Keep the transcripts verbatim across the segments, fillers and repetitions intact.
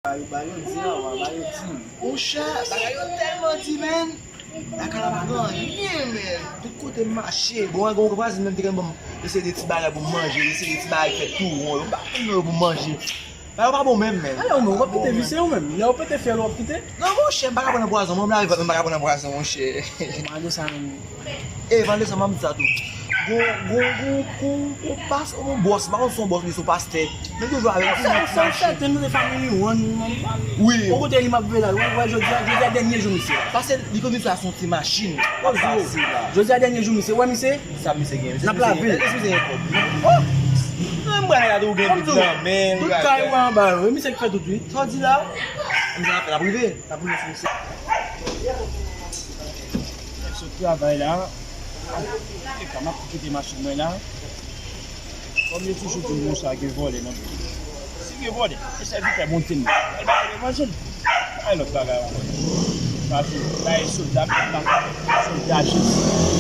Ba yo, ba yo di, awa, ba yo di. Monchè, bagay yo tèlman di, menn. Lakay la pa gen anyen, menn. Tout kote m mache. Bon, gen yon vwazen menm te gen ban m eseye de ti bagay pou m manje, eseye de ti bagay fè tou won. Yo pa konn yo pou m manje. Bagay yo pa bon menm, menm. Alò, men, w ap kite visye ou menm. Lè w pete fyèl ou ap kite? Non, monchè, m pa ka pran nan pwazon. Mwen, m lave vant mwen, m pa ka pran nan pwazon, monchè. Mande sa menm. E, Vanessa, m ap di sa tou. Gon, gon, gon, gon, gon pas, gon bòs, m pa konn si se yon bòs oubyen se yon pastè. Men toujou avè l. Sa, sa, sèten, nou se family one. Wi. Ou kote li m ap viv la, ou wè jodi a, jodi a dènye jou misye. Pase li konn vin fè a se yon ti machin. L ap pase la. Jodi a dènye jou misye, ou wè misye? Sa misye gen? N ap lave l. Misye gen kòb. Oh! Nan m pral la tou gen tout nan men. Tout kay ou anba yo. E misye ki fè tout wi. Sa w di la? Misye ap fè l ap rive. L ap rive sou misye. Sot travay la. E ka m ap kite machin mwen la. Kòm yo toujou di m konsa gen vòlè nan peyi. Si gen vòlè, e sèvitè Bondye m nan. Al bay levanjil. Bay lòt bagay ankò. Paske la e sòlda, sòlda Jezi.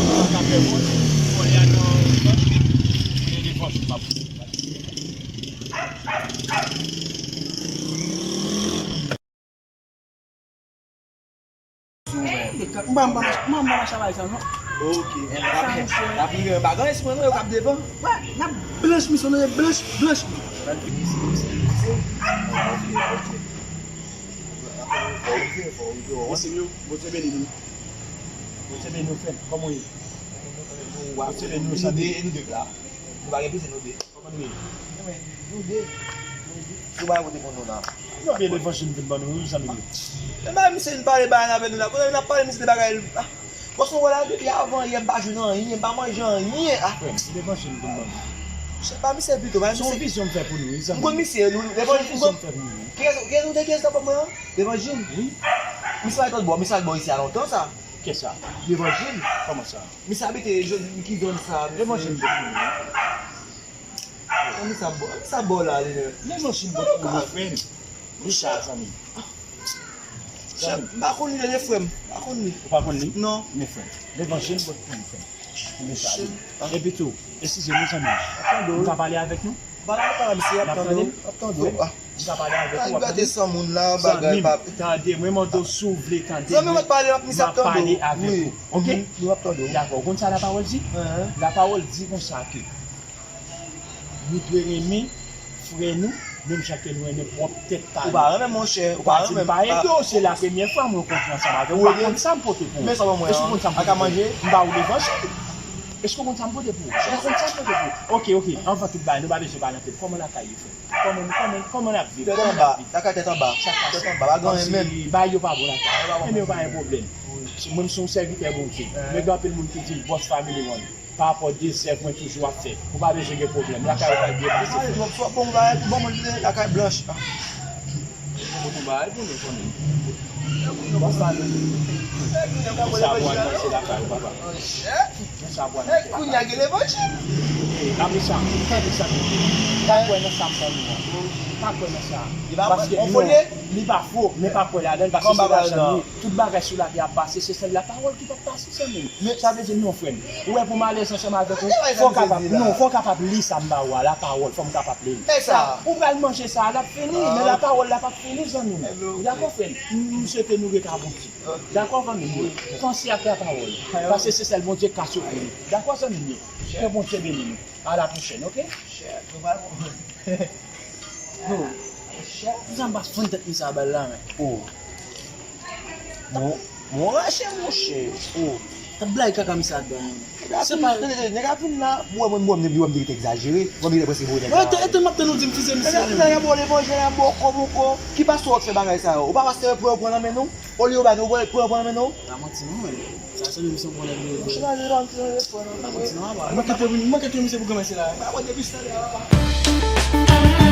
Pa ka fè vòlè. Vòlè a nan levanjil. E levanjil m ap pale. M pa, m pa mache, m pa mache avèk sa non. Ok. Sa, monchè. N ap rive, pa gen espwa non, yo k ap devan. Wè, n ap blanch misye, nou ye blanch, blanch. Ok, ok. Fò rive, fò rive. Mesye yo, Bondye beni nou. Bondye beni nou, frè m. Kòman w ye? Bondye beni nou, santi. E nou de la. Nou pa gen pizin, nou de. Kòman nou ye? Ebyen, nou de. Nou de. Se bagay kote pou nou la. Nou byen levanjil m vin ban nou, wi, zanmi m yo. E ba misye vin pale bagay avè nou la. Kote n ap pale misye de bagay. Ah, paske w wè la depi avan yè m pa jwenn anyen, m pa manje anyen. Ah. Frè m, se levanjil m vin ban nou. Se pa misye pito, ba misye. Se yon vizyon m fè pou nou, wi, zanmi m. M konn misye, nou, levanjil m konn. Se yon vizyon m fè pou nou, wi. Kiyès, kiyès ou te, kiyès ou t ap ban mwen an? Levanjil? Wi. Misye pa t lòt bò, misye al bò isi a lontan sa. Kiyès sa? Levanjil. Kòman sa? Misye abite ki zòn sa, misye? Levanjil m te pou nou, wi. Ann sa bò, ann sa bò la, li menm. Levanjil m te pou nou, frè m. Li sa, zanmi m. Zanmi m. M pa konn li, frè m. M pa konn li. Ou pa konn li? Non. Men frè m. Levanjil m te pou nou, frè m. Pou mesaj li. Epi tou, eskize nou, zanmi m. M ka pale avèk nou? Pale, pale, misye, ap tande w. Ap tande w. M ka pale avèk ou, w ap tande? Gade san moun la, bagay pa. Zanmi m, tande, mwen mande w si w vle tande mwen, m ap pale avèk ou, oke? Dakò, ou konn sa lapawòl di? Lapawòl di konsa ke nou dwe renmen frè nou, menm jan ke nou renmen pwòp tèt pa nou. Ou pa renmen, monchè, ou pa renmen. Pati m pa ede w, se la premyè fwa mwen kontre ansanm avè w. Ou pa konn sa m pote pou ou. Men sa ban mwen an. Èske ou konn sa m pote pou ou? M ba ou levanjil. Èske ou konn sa m pote pou ou? Ou pa konn sa m pote pou ou. Oke, oke, anvan tout bagay, nou pa bezwen pale anpil. Kòman lakay yo, frè? Kòman, kòman, kòman n ap viv? Tèt anba, lakay tèt anba. Tèt anba, pa gen anyen menm. Bagay yo pa bon lakay. Enben, yo pa gen pwoblèm. Mwen, m se yon sèvitè Bondye. Men gen anpil moun ki di m bòs family one. Pa rapò de zèv mwen toujou ap fè. Ou pa bezwen gen pwoblèm. Lakay ou pral byen pase. Sa bon, sa bon, bagay pou bon moun, lakay blanch. Bon, bon, bagay pou nou, fanmi. Bon, sa nou. Sa bon, nou se lakay ou, papa. Bon, sa bon, nou se lakay. Kounye a gen levanjil. Ey, Amisa, tande sa. Pa kwè nan sa m ban nou an. Pa kwè nan sa. Paske non, li pa fo, men pa kwè ladan l, paske se lajan li ye. Tout bagay sou latè ap pase, se sèl lapawòl ki p ap pase. Zanmi m, sa vle di non, frè m. Ou wè pou m alèz ansanm avèk ou, fò w kapab, non, fò w kapab li sa m ba ou a, lapawòl, fò m kapab li l. Sa, ou pral manje sa a, l ap fini, men lapawòl la p ap fini, zanmi m. Ou dakò, frè m? M, m swete nou ret a Bondye. Dakò, zanmi m? Panse ak lapawòl. Paske se sèl Bondye k ka sove nou. Dakò, zanmi m yo? Ke Bondye beni nou. A la pwochèn, oke? Yo, sa m pa fann tèt misye a bal la, men. Oh. Bon, bon rache, monchè. Oh. T ap blayi kaka misye a dan. Se pa nèg ap vin la, bwè mwen, bwè m, depi wè m te egzajere. Wè m te prèske voye nèg la. Etan m ap tann ou di m fize misye. Nèg ap vin la, y ap ba w levanjil, y ap ba w kòb ankò. Ki pastè w ap fè bagay sa yo? Ou pa pastè yo pran yo pran nan men nou? Olye yo ba nou, pran yo pran nan men nou? Pa manti non, men. Sa se menm se yon bon nèg li ye vre. Monchè, pa di, pa di, pa di, pa di. Mwen kite, mwen kite misye pou granmèsi la. Pa wè depi sa la.